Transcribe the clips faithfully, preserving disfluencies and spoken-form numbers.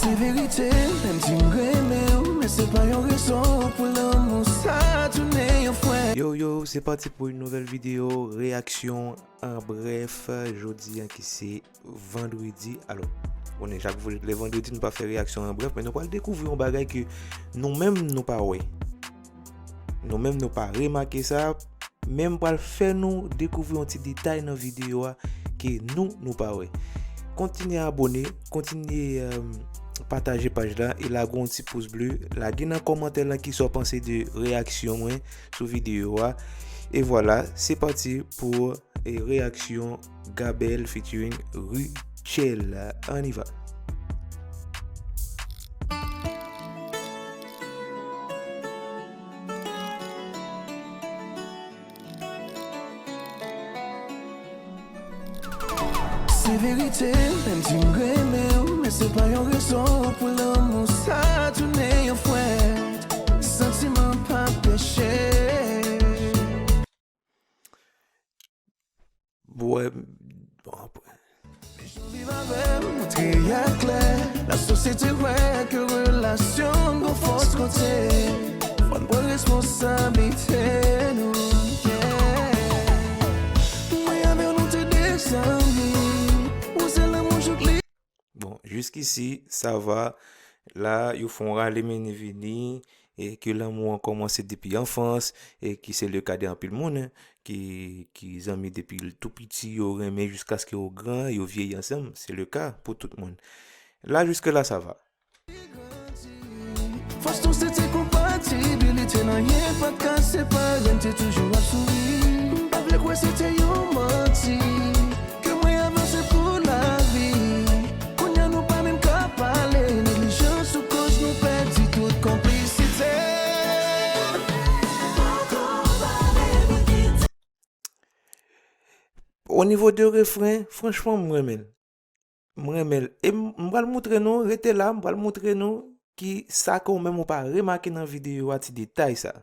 Se verite, menm si m renmen w, men se pa yon rezon pou lanmou sa tounen yon fwèt. Yo, yo, se pati pou yon nouvèl videyo, reyaksyon an brèf, jodi an ki se vandredi. Alò, konnen chak lè vandredi nou pa fè reyaksyon an brèf, men nou pral dekouvri yon bagay ke nou menm nou pa wè. Nou menm nou pa remake sa, men m pral fè nou dekouvri yon ti detay nan videyo a ke nou, nou pa wè. Kontinye abone, kontinye, euh, pataje paj la e lage yon ti pous ble, lage nan kòmantè lan kisa w panse de reyaksyon mwen sou videyo a. E vwala, se pati pou, e, reyaksyon Gabel featuring Rutshelle. Ann y va. Se verite, menm si m renmen w, men se pa yon rezon pou lanmou sa tounen yon fwèt. Santiman pa peche. Bwè, bon, apre. Jan w viv avè m montre a klè, lasosyete wè ke relasyon n gon fòs kote. Fò n pran responsablite nou, yeah. Mwen avè w nou te de zanmi, ou se lanmou jouk li. Bon, jiskisi, sa va. La, yo fè yon rale mennen vini, e ke lanmou an kòmanse depi anfans, e ki se le ka de anpil moun, hein, ki, ki zanmi depi l tou piti, yo renmen jiskaske yo gran, yo vyeyi ansanm. Se le ka pou tout moun. La, jiske la, sa va. Fòs nou se te konpatibilite, nan anyen pa t ka separe n, te toujou ap souri. M pa vle kwè se te yon manti, ke mwen avanse pou lavi. Kounye a nou pa menm ka pale, neglijans ou koz nou pèdi tout konplisite. O nivo de refren, franchman, m renmen l. M renmen l. E m, m pral moutre nou, rete la, m pral moutre nou ki sa ke w menm ou pa remake nan videyo a, ti detay sa.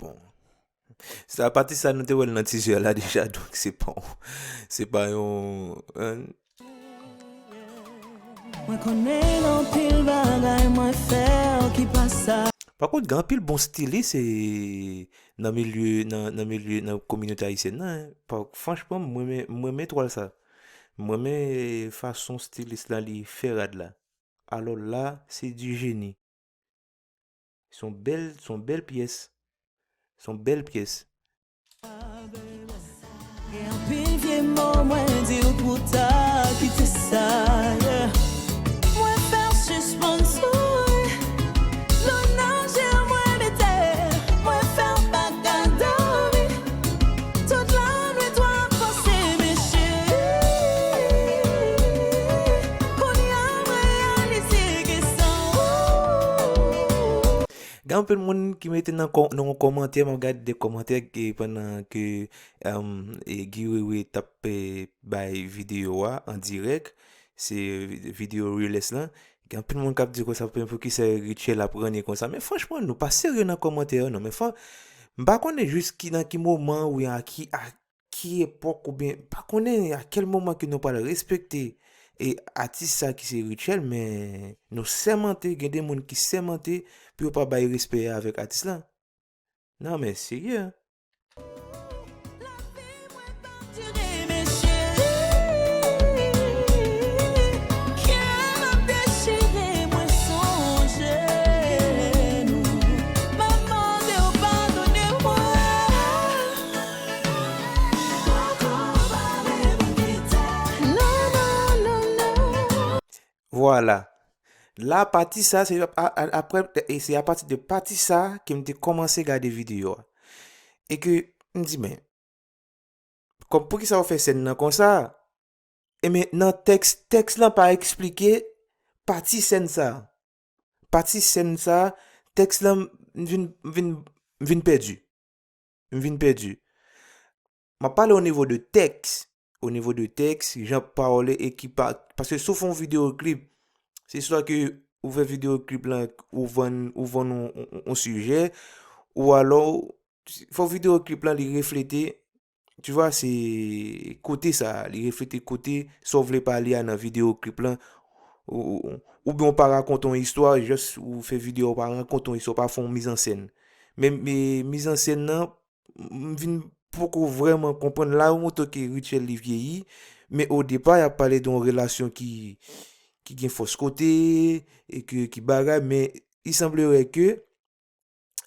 Bon. Sa, pati sa, nou te wè l nan teaser la deja, donk se pa, se pa yon, hein. Mwen konnen gen anpil bagay mwen fè w ki pa sa. Pa kont, gen anpil bon stilis, e, nan milye, nan, nan milye, nan kominote ayisyèn nan, hein. Pa, franchman, mwen renmen, mwen renmen twal sa. Mwen renmen fason stilis la, li fè rad la. Alò la, se du génie. Se yon bèl, se yon bèl pyès. Se yon bèl pyès. Gen anpil vye mo mwen di w pou ta kite sa, yeah. Mwen fè w sispann souri. Lona je mwen mete, mwen fè w pa ka dòmi. Tout lannwit w ap panse, men cheri, kounye a m reyalize ke san ou. Gen anpil moun ki mete nan kò-, nan yon kòmantè, m ap gade de kòmantè ke pandan ke, em, e Guy Wewe t ap, e, bay videyo a an dirèk, se vi-, videyo Realest lan. Gen anpil moun k ap di konsa, "Pou, poukisa Rutshelle ap rannen konsa?" Men franchman, nou pa serye nan kòmantè yo, non. Men fò, m pa konnen jis ki, nan ki moman, oubyen a ki, a ki epòk, oubyen pa konnen a kèl moman ke nou pral respekte, e, atis sa ki se Rutshelle, men nou sèmante, gen de moun ki sèmante pou yo pa bay respè a avèk atis la. Non, men serye, hein. Vwala. La, pati sa, se a, a, aprè, e se apati de pati sa ke m te kòmanse gade videyo a. E ke m di, men, kòm, poukisa yo fè sèn nan konsa? Ebyen, nan tèks, tèks lan pa eksplike pati sèn sa. Pati sèn sa, tèks lan, m vin, m vin, m vin pèdi. M vin pèdi. m ap pale o nivo de tèks. O nivo de tèks, jan pawòl e ki pa, paske si w fè yon videyo klip, se swa ke ou fè videyo klip lan, ou vann, ou vann yon, yon, yon sijè, ou alò, fò videyo klip lan li reflete, tu vois, se kote sa, li reflete kote sa w vle pale a nan videyo klip lan, ou, ou, oubyen w pa rakonte yon istwa, jis ou fè videyo, w pa rakonte yon istwa, w pa fè yon mizansèn. Men, men mizansèn nan, m vin poko vrèman konprann. La, yo montre ke Rutshelle li vyeyi, men o depa, y ap pale de yon relasyon ki, ki gen fòs kote, e ke, ki bagay, men il semblerait que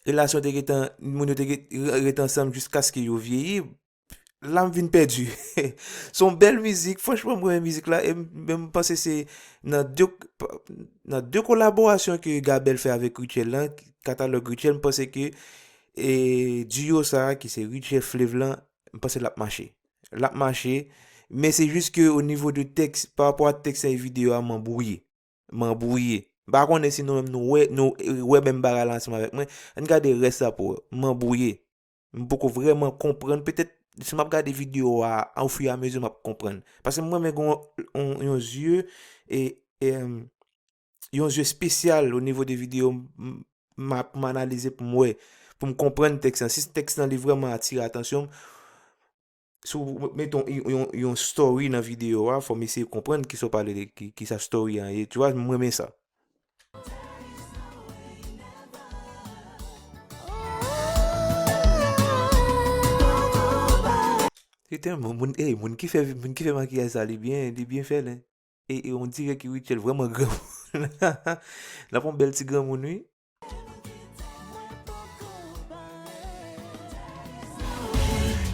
relasyon te gentan, moun yo te gen, re-, ret ansanm jiskaske yo vyeyi. La, m vin pèdi. Se yon bèl mizik, franchman, m renmen mizik la, e m, e m panse se nan de, nan de kolaborasyon ke Gabel fè avèk Rutshelle lan, katalòg Rutshelle, m panse ke, e, duo sa a, ki se Rutshelle Flave lan, m panse l ap mache. L ap mache, men se jis ke o nivo de tèks, pa rapò a tèks nan videyo a, m anbwouye. M anbwouye. M pa konnen si nou menm nou wè, nou wè menm bagay la ansanm avèk mwen. Ann gade rès la pou wè. M anbwouye. M poko vrèman konprann. Petèt, si m ap gade videyo a, au fur et à mesure, m ap konprann. Paske m renmen gen yon, yon, yon zye, e, e, em, yon zye espesyal o nivo de videyo m, m ap, m analize pou m wè, pou m konprann tèks lan. Si tèks lan li vrèman atire atansyon m, si w mete yon, yon, yon story nan videyo a, fò m eseye konprann kisa w pale de, ki, kisa story an ye. Tu vois, m renmen sa. Se tèlman moun, ey, moun ki fè, moun ki fè makiyaj sa, li byen, li byen fè l, hein. E, e on dirè ke Rutshelle vrèman granmoun. L ap on bèl ti granmoun, wi.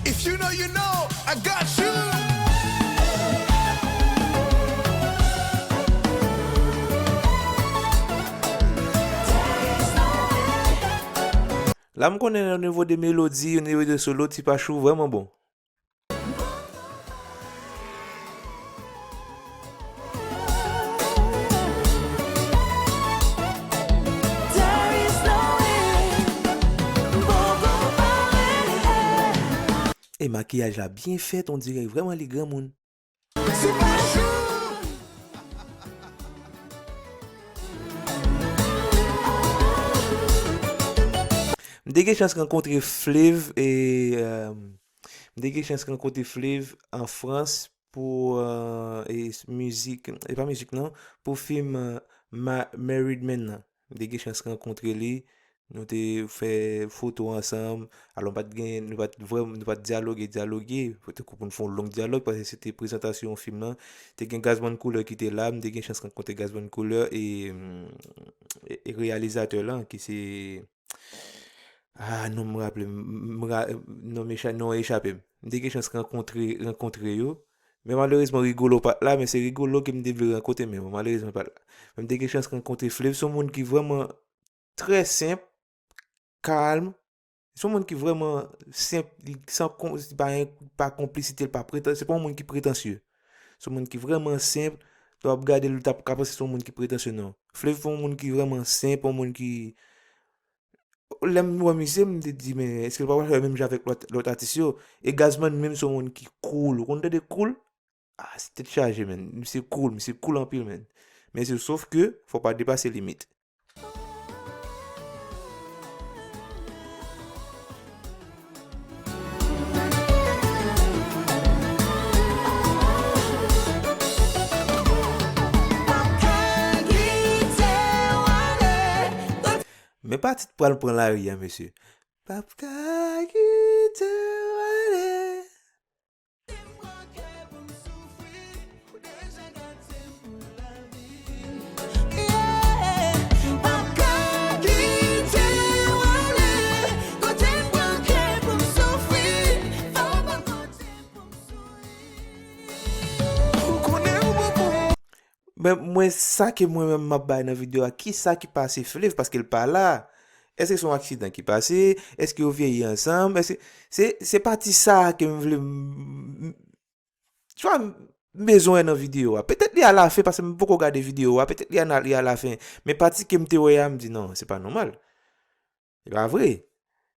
If you know, you know, I got you. La, m konnen o nivo de melodi, o nivo de solo, Ti Pachou vrèman bon. E makiyaj la byen fèt, on dirè vrèman li granmoun. M te gen chans rankontre Flave e, euh, m te gen chans rankontre Flave an Frans pou, euh, e s-, mizik, e pa mizik non, pou fim, euh, Ma-, Married Men nan. M te gen chans rankontre li, nou te fè foto ansanm. Alò, nou pa t gen, nou pa t vrèm-, nou pa t dyaloge, dyaloge, tankou pou n fè yon long dyalòg, paske se te prezantasyon fim nan. Te gen Gazman Couleur ki te la, m te gen chans rankontre Gazman Couleur e, e, e reyalizatè lan, ki se, ah, non m raple, m, m ra-, non m echa-, non echape m. M te gen chans rankontre, rankontre yo. Men malerezman, Rigolo pa t la, men se Rigolo ke m te vle rankontre, men bon, malerezman, li pa t la. Men m te gen chans rankontre Flave, se yon moun ki vrèman trè senp, kalm. Se yon moun ki vrèman senp, li san kon-, li pa gen, pa konplisite, li pa pretan-, se pa yon moun ki pretansye. Se yon moun ki vrèman senp, lè w ap gade l, ou t ap ka panse se yon moun ki pretansye, non. Flave se yon moun ki vrèman senp, yon moun ki, lè m wè misye, m te di, men èske l pa pral fè menm jan avèk lòt, lòt atis yo? E Gazman menm se yon moun ki cool. Ou konn tande cool? Ah, se tèt chaje, menn. Misye cool, misye cool anpil, menn. Men se sof ke fò w pa depase limit. Men pa tit pral pran lari a, mesye. P ap ka kite w ale. Men mwen, sa ke mwen menm m ap bay nan videyo a, ki sa ki pase Flave, paske l pa la. Èske se yon aksidan ki pase? Èske yo vyeyi ansanm? Èske, se, se pati sa a ke m vle, m, m, tu vois, m bezwen wè nan videyo a. Petèt li alafen, paske m poko gade videyo a. Petèt li ana-, li alafen. Men pati ke m te wè a, m di, "Non, se pa nòmal. Se pa vre."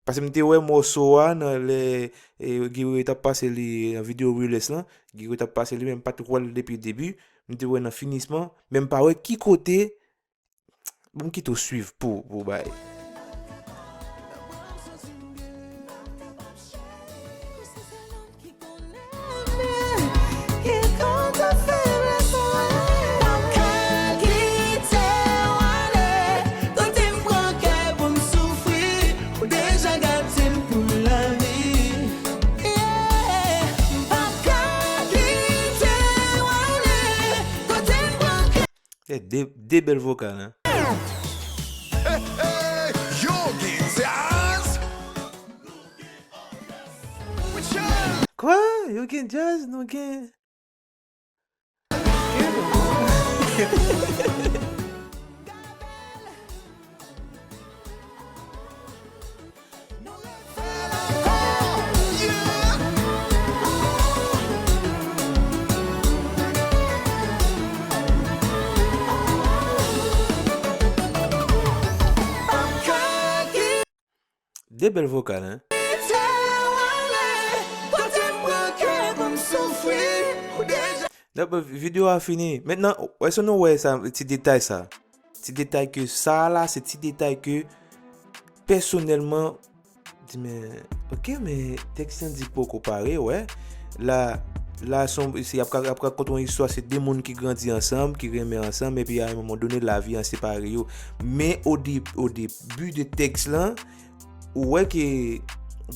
Paske m te wè mòso a nan lè, e, Guerrier t ap pase li nan videyo Realest lan. Guerrier t ap pase li, men m pa t wè l depi debi. M te wè nan finisman, men m pa wè ki kote. Bon, m kite w swiv pou, pou bay. E de, de bèl vokal, hein. Hey, hey, yo gen djaz? Kwa? Yo gen djaz? Nou gen. De bèl vokal, hein? Donk, videyo a fini. Mentnan, èske nou wè sa, ti detay sa? Ti detay ke sa la, se ti detay ke, pèsonèlman, di, men, ok, men tèks lan di poko pare, wè. La, la, se yon, se, y ap, y ap rakonte yon istwa, se de moun ki grandi ansanm, ki renmen ansanm, epi a yon moman done, lavi an separe yo. Men o de-, o debi de tèks lan, ou wè ke,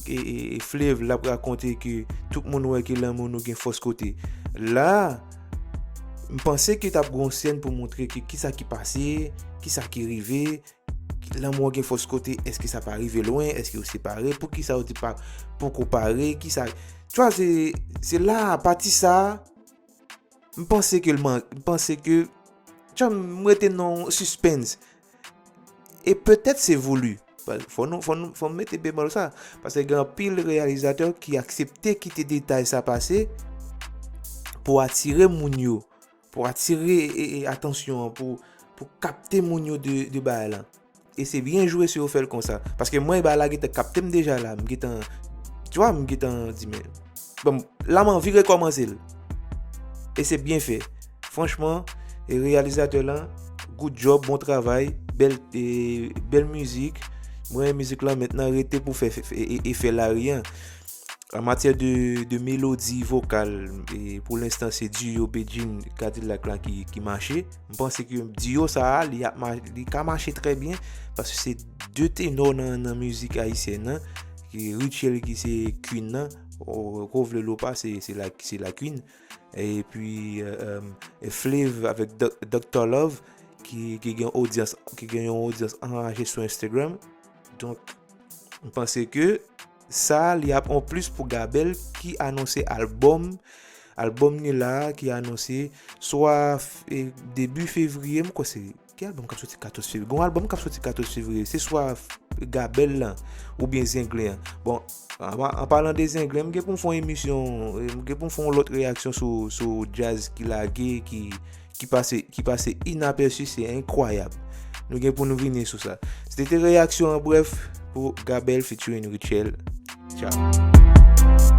e, e, e Flav l ap rakonte ke tout moun wè ke lanmou nou gen fòs kote. La, m panse ke t ap gen yon sèn pou montre ke kisa ki pase, kisa ki rive, lanmou an gen fòs kote, èske sa pa rive lwen, èske yo separe, poukisa yo di pa poko pare, kisa, tu vois, se, se la, pati sa, m panse ke l man-, m panse ke, tu vois, m rete nan yon suspense. E petèt se voulu. Fò nou, fò nou, fò m mete bemòl sa. Paske gen anpil reyalizatè ki aksepte kite detay sa pase pou atire moun yo, pou atire, e, e, atansyon an, pou, pou kapte moun yo de, de bagay lan. E se byen jwe si yo fè l konsa. Paske mwen, bagay la gentan kapte m deja la. M gentan, tu vois, m gentan di, men, bon, la m anvi rekòmanse l. E se byen fè. Franchman, e reyalizatè lan, good job, bon travay, bèl, e, bèl mizik. Mwen, mizik lan mentnan rete pou fè, fè, fè, e, e fè lari an. An matyè de, de melodi vokal, e pou lenstan se duo Bedjine Kadilak la ki, ki mache. M panse ke duo sa a, li ap ma-, li ka mache trè byen, paske se de tenò nan, nan mizik ayisyèn nan, ki Rutshelle ki se queen nan, ou, ou vle l ou pa, se, se la, se la queen. Epi, e, e, e Flav avèk Doc-, Doctor Love, ki, ki gen odyans, ki gen yon odyans anraje sou Instagram. Donk, m panse ke sa, li ap on plis pou Gabel ki anonse albòm, albòm ni la, ki anonse swa f-, e, debi fevriye, m kwè se, ki albòm k ap soti katòz fevriye? Gon albòm k ap soti katòz fevriye, se swa f-, Gabel lan, oubyen Zenglen an. Bon, an, an palan de Zenglen, m gen pou m fè yon emisyon, e, m gen pou m fè yon lòt reyaksyon sou, sou djaz ki lage, ki, ki pase, ki pase inapèsi, se enkwayab. Nou gen pou nou vini sou sa. Se te reyaksyon an brèf pou Gabel featuring Rutshelle. Tchao.